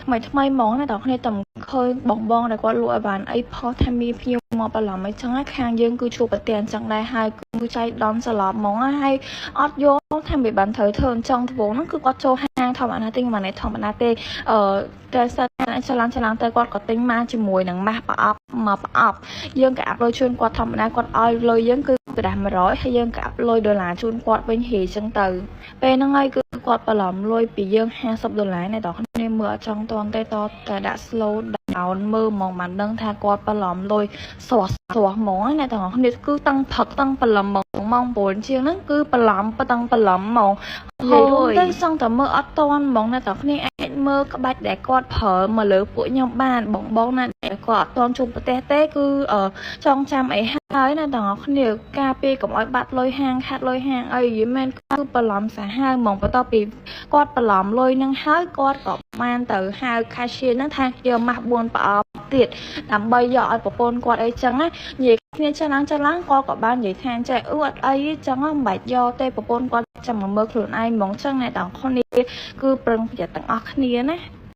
ថ្មីថ្មីហ្មងណាតើគ្នាតែឃើញបងបងដែលគាត់លក់ឲ្យបានអីផុសថាមានភ្ញៀវមកបន្លំអីចឹងខាងយើងគឺជួបប្រទះអញ្ចឹងដែរហើយគឺចៃដន្យសន្លប់ហ្មងហើយអត់យល់ថាមិនបានត្រូវធ្វើអញ្ចឹងដំបូងហ្នឹងគឺគាត់ចូលហាងធម្មតាទិញម៉ានេះធម្មតាទេអឺតែសិនច្រឡំច្រឡំទៅគាត់ក៏ទិញមកជាមួយនឹងម៉ាស់ប្រអប់មកប្រអប់យើងក៏អាប់លុយជូនគាត់ធម្មតាគាត់ឲ្យលុយយើងគឺក្រដាស100ហើយយើងក៏អាប់លុយដុល្លារជូនគាត់វិញហេចឹងទៅពេលហ្នឹងហើយគឺគាត់បន្លំលុយពីយើង50ដុល្លារអ្នកនរគ្នាមើលអត់ចង់តន់ទេតតែដាក់ slow down មើលហ្មងបានដឹងថាគាត់បន្លំលុយស្រស់ស្រស់ហ្មងអ្នកទាំងអស់គ្នាគឺតាំងផឹកតាំងបន្លំហ្មងម៉ោង9ជាងហ្នឹងគឺបន្លំតាំងបន្លំហ្មងនិយាយរួមទៅសឹងតែមើលអត់តន់ហ្មងអ្នកទាំងគ្នាអាចមើលក្បាច់ដែលគាត់ប្រើមកលើពួកខ្ញុំបានបងបងណាដែលគាត់អត់តន់ជួបប្រទេសទេគឺចងចាំអីហើយណាទាំងអស់គ្នាការពារកុំឲ្យបាត់លុយហាងខាត់លុយហាងអីនិយាយមែនគឺបន្លំសាហាវហ្មងបន្ទាប់ពីគាត់បន្លំលុយនឹងហើយគាត់ក៏បានទៅហៅ cashier ហ្នឹងថាយកម៉ាស់4ប្រអប់ទៀតដើម្បីយកឲ្យប្រពន្ធគាត់អីចឹងណានិយាយគ្នាចឹងឡើងចឹងឡើងគាត់ក៏បាននិយាយថាចេះអឺអត់អីចឹងមិនបាច់យកទេប្រពន្ធគាត់ចាំមកមើលខ្លួនឯងហ្មងចឹងអ្នកទាំងគ្នាគឺប្រុងប្រយ័ត្នទាំងអស់គ្នាណា។